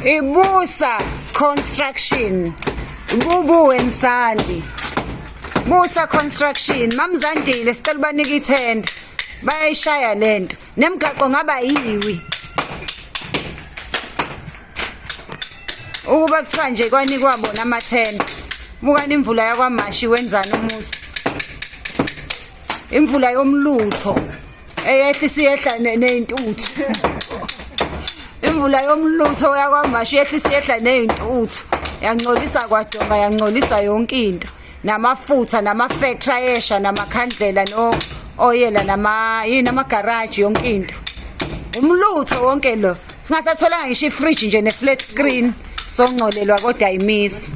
Ibusa Construction. Bubu wensandi. Busa Construction, Mamzandile sicela ubanike ithenda. Bayayishaya lento. Nemgaqo ngaba yiwi. Ukuba kuthiwa nje kwanikwa bona amathenda. Bukani imvula yakwaMashi wenzani umuzi. Imvula yomlutho eyehla isiyehla ney'ntuthu. Imvula yomlutho yakwaMashi yehla isiyehla ney'ntuthu. Yangcolisa kwadonga yangcolisa yonke into. Namafutha nama-factory ayesha namakhandlela no-oyela nama yini amagaraji yonke into. Umlutho wonke lo. Singasatholanga ngisho ifridge nje ne-flat screen songcolelwa kodwa ayimisi.